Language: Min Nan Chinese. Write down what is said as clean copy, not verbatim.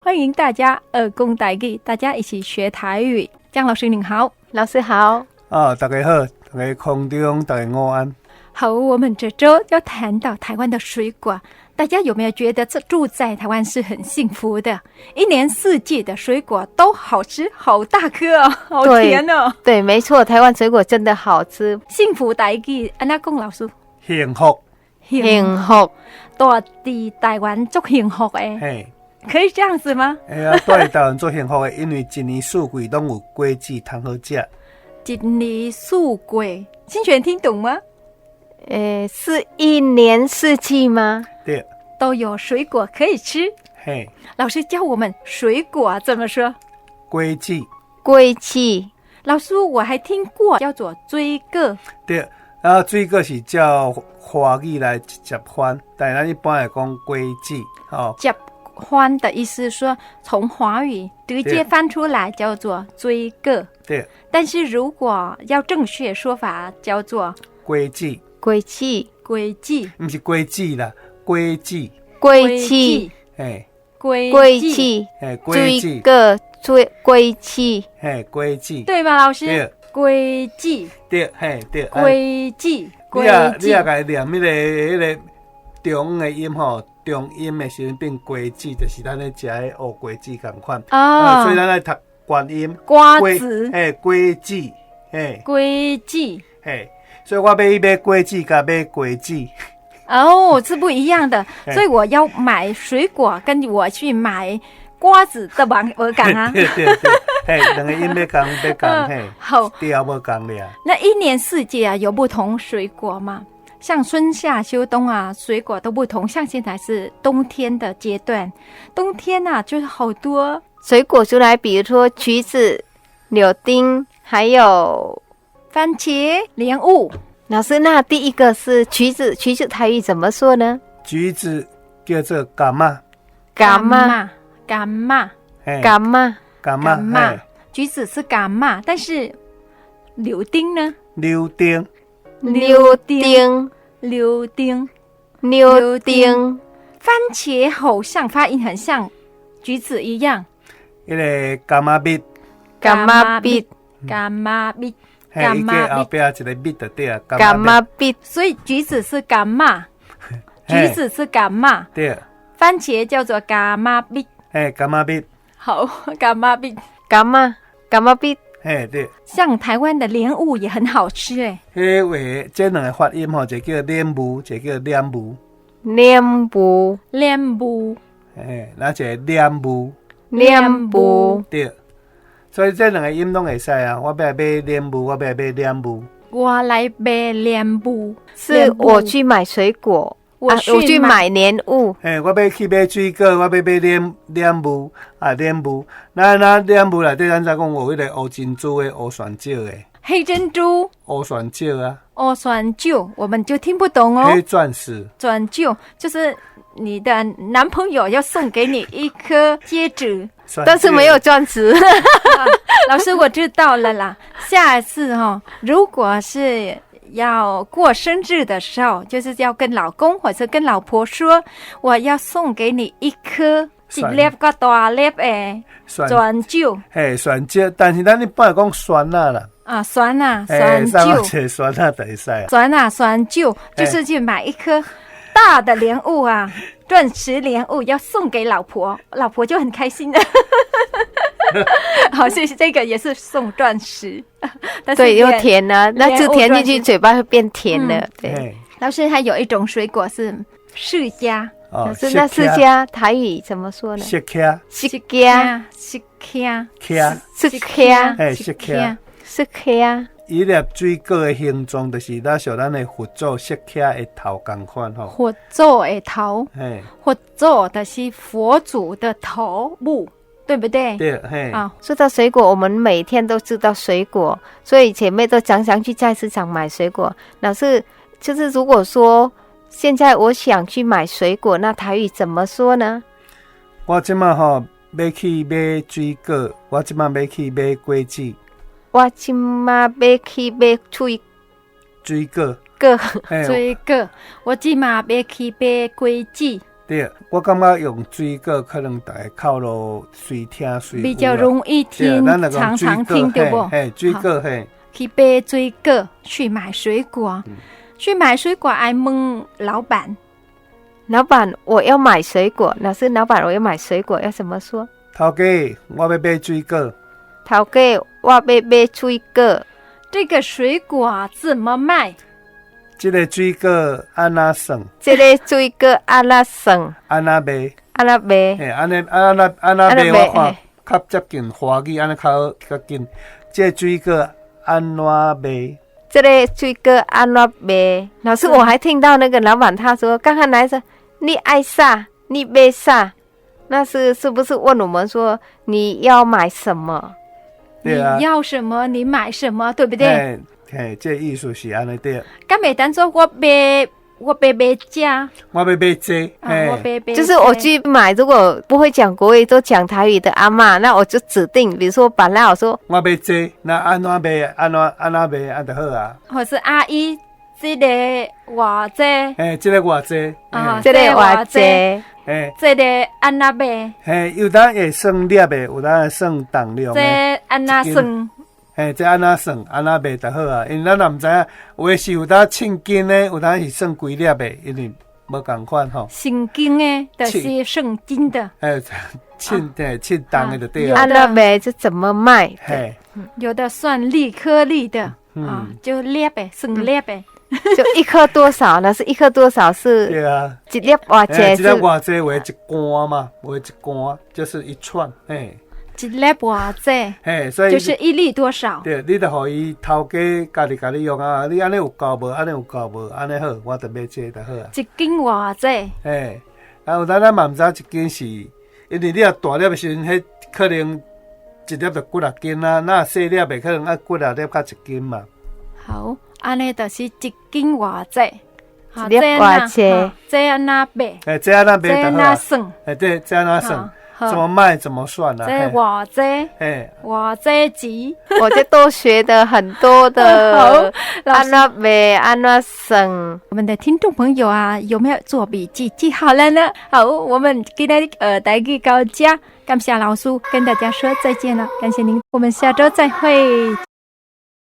歡迎大家學講台語，大家一起學台語。江老師您好。老師好。啊，大家好，大家空中大家午安。好，我們這週要談到台灣的水果，大家有沒有覺得這住在台灣是很幸福的？一年四季的水果都好吃，好大顆哦，好甜哦。對，沒錯，台灣水果真的好吃。幸福台語，按怎講老師？幸福，幸福，住佇台灣足幸福的。嘿，可以這樣子嗎？會啊，住佇台灣足幸福的，因為一年四季攏有果子通好食。一年四季，清泉聽懂嗎？是一年四季嗎？對，都有水果可以吃。嘿，老師教我們水果怎麼說？果子，果子。老師，我還聽過叫做水果。對，啊，水果是照華語來直接翻，但咱一般會講果子，吼。接翻的意思說，從華語直接翻出來叫做水果。對。但是如果要正確說法，叫做果子。果子，果子，毋是果子啦，果子，果子，嘿，果子，嘿，果子，水果，水果子，嘿，果子，對嗎，老師？對，果子，對，嘿，對，果子，你也共伊念彼個中的音吼，中音的時陣變果子，就是咱咧食的烏瓜子仝款。哦，所以咱愛讀懸音。瓜子，嘿，果子，嘿，果子，嘿。所以我欲去買果子，佮買瓜子。哦，是不一樣的。所以我要買水果，跟我去買瓜子的無仝啊。對對對，嘿，兩個音欲仝欲仝嘿。好，調無仝咧。那一年四季啊，有不同水果嗎？像春夏秋冬啊，水果都不同。像現在是冬天的階段，冬天啊，就是好多水果出來，比如說橘子、柳丁，還有番茄、蓮霧。老師，那第一個是橘子，橘子台語怎麼說呢？橘子叫做柑仔，柑仔，柑仔，柑仔，柑仔。橘子是柑仔，但是柳丁呢？柳丁，柳丁，柳丁，柳丁。番茄好像發音很像橘子一樣。彼個柑仔蜜，柑仔蜜，柑仔蜜。柑仔後壁一個蜜就對啊，柑仔蜜。所以橘子是柑仔，橘子是柑仔。對。番茄叫做柑仔蜜。嘿，柑仔蜜。好，柑仔蜜，柑仔，柑仔蜜。嘿，對。像台灣的蓮霧也很好吃誒。彼話這兩個發音吼，一個叫蓮霧，一個叫蓮霧。蓮霧，蓮霧。嘿，那一個蓮霧，蓮霧。對。所以這兩個音攏會使啊！我欲來買蓮霧，我欲來買蓮霧。我來買蓮霧，是我去買水果，我去買蓮霧。嘿，我欲去買水果，我欲買蓮霧啊，蓮霧。那蓮霧內底，咱知講有彼個烏珍珠的、烏旋石的。黑珍珠。烏旋石啊。烏旋石，我們就聽不懂哦。黑鑽石。鑽石就是你的男朋友要送給你一顆戒指。但是沒有鑽石。老師，我知道了啦。下一次哈，如果是要過生日的時候，就是要跟老公或者跟老婆說，我要送給你一顆一粒較大粒的鑽石。嘿，鑽石，但是咱一般講酸仔啦。啊，酸啊，酸酒，酸仔就會使。酸啊，酸酒，就是去買一顆大的蓮霧啊，鑽石蓮霧要送給老婆，老婆就很開心的。好，謝謝，這個也是送鑽石，對，又甜呢，那就甜進去，嘴巴會變甜的。對，老師，還有一種水果是釋迦，老師，那釋迦台語怎麼說呢？釋迦，釋迦，釋迦，釋迦，哎，釋迦，釋迦。伊粒水果的形狀就是若像咱的佛祖釋迦的頭仝款吼。佛祖的頭，佛祖就是佛祖的頭目，對不對？對，嘿。啊，說到水果，我們每天都知道水果，所以姐妹都常常去菜市場買水果。老師，就是如果說現在我想去買水果，那台語怎麼說呢？我這馬吼欲去買水果，我這馬欲去買果子。我這馬欲去買水水果，果水果。我這馬欲去買果子。對，我感覺用水果可能大家較落隨聽隨比較容易聽，常常聽對無？嘿，水果嘿。去買水果，去買水果，去買水果愛問老闆。老闆，我要買水果。老師，老闆，我要買水果，要怎麼說？頭家，我欲買水果。頭家，我欲買水果。這個水果怎麼賣？這个水果按怎算？這个水果按怎算？按怎賣？按怎賣？嘿，按呢按怎按怎賣？我看較接近華語，按呢較較緊。這个水果按怎賣？這个水果按怎賣？老師，我還聽到那個老闆他說，剛剛來說你愛啥？你買啥？那是不是問我們說你要買什麼？你要什麼？你買什麼？對不對？嘿，這意思是按呢對。敢會當做我買，我欲買這。我欲買這，我欲買。就是我去買，如果不會講國語，都講台語的阿嬤，那我就指定，比如說本來我說我欲這，那按怎賣？按怎按怎賣？按就好啊。或是阿姨，這个偌濟。嘿，這个偌濟。啊，這个偌濟。嘿，這个按怎賣？嘿，有當會算粒的，有當會算重量的。這按怎算？嘿，這按怎算？按怎賣就好啊。因為咱也毋知影，有的是有當稱斤的，有當是算規粒的，因為無仝款吼。稱斤的，就是算斤的。嘿，稱對稱重的就對啊。按怎賣就怎麼賣？嘿，有的算粒顆粒的啊，就粒的，算粒的。就一顆多少？那是一顆多少？是？對啊，一粒偌濟？一粒偌濟為一竿嘛，為一竿就是一串，嘿。一粒偌濟？嘿，所以就是一粒多少？對，你就予伊頭家家己共你用啊！你按呢有夠無？按呢有夠無？按呢好，我就買這就好啊。一斤偌濟？嘿，啊，有當咱嘛毋知一斤是，因為你若大粒的時陣，彼可能一粒就幾若斤啊，若細粒的可能愛幾若粒才一斤嘛。好，按呢就是一斤偌濟？一粒偌濟？這按怎賣？欸，這按怎賣？這按怎算？欸，對，這按怎算？怎麼賣怎麼算啊？這偌濟？嘿，偌濟錢？我就多學的很多的。好，按怎賣？按怎算？我們的聽眾朋友啊，有沒有做筆記記好了呢？好，我們今天台語到遮，感謝老師跟大家說再見了，感謝您，我們下週再會。